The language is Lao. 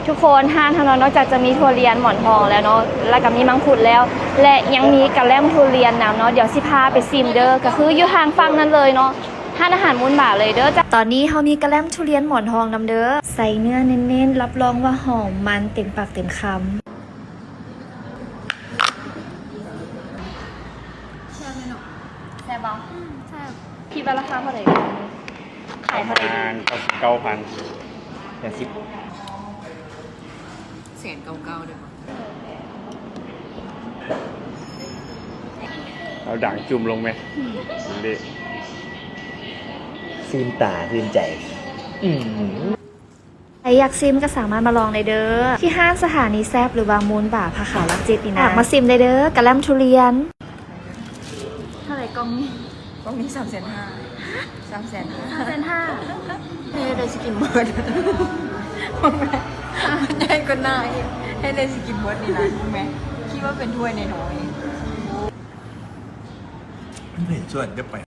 ທຸກຄົນ ຮ້ານເຮົາເນາະ ນອກຈາກຈະມີຖົ່ວລຽນໝອນທອງແລ້ວເນາະ ແລ້ວກໍມີມັງຄຸດແລ້ວ ແລະ ຍັງມີກະແລັມທຸລຽນນຳເນາະ. ດຽວຊິພາໄປຊີມເດີ ກໍຄືຢູ່ທາງຝັ່ງນັ້ນເລີຍເນາະ ຮ້ານອາຫານມູນບາເລີຍເດີ. ຕອນນີ້ເຮົາມີກະແລັມທຸລຽນໝອນທອງນຳເດີ ໃສ່ເນື້ອເນັ້ນໆ ຮັບຮອງວ່າຫອມມັນເຕັມປາກເຕັມຄຳ. ແຊບເນາະ ແຊບບໍ່? ອືມ ແຊບ. ຄິດວ່າລາຄາເທົ່າໃດ? ຂາຍເທົ່າໃດ? ປະມານເກົ້າສິບເກົ້າພັນ ແປດສິບ ແສນເກົ້າເກົ້າເດີ້. ເອົາດາງຈຸ່ມລົງແມ ເດ້ ຊື່ນຕາຊື່ນໃຈ. ອືມ ໃຜຢາກຊີມກໍສາມາດມາລອງໄດ້ເດີ້ ທີ່ຮ້ານສະຖານີແຊບ ຫຼືວ່າມູນບາ ພະຂາວຫຼັກເຈັດນີ້ນະ. ມາຊີມໄດ້ເດີ້ ກະແລັມທຸລຽນ. ເທົ່າໃດກ່ອງນີ້? ກ່ອງນີ້ສາມແສນຫ້າ. ສາມແສນຫ້າ ສາມແສນຫ້າ ໃຫ້ໄດ້ຊິກິນເບິດ ໃຫຍ່ກວ່າໜ້າອີກ ໃຫ້ໄດ້ຊິກິນເບິດນີ້ນະ ແມ່ ຄິດວ່າເປັນຖ້ວຍນ້ອຍໆ. ມັນເຫັນສ່ວນຈະໄປ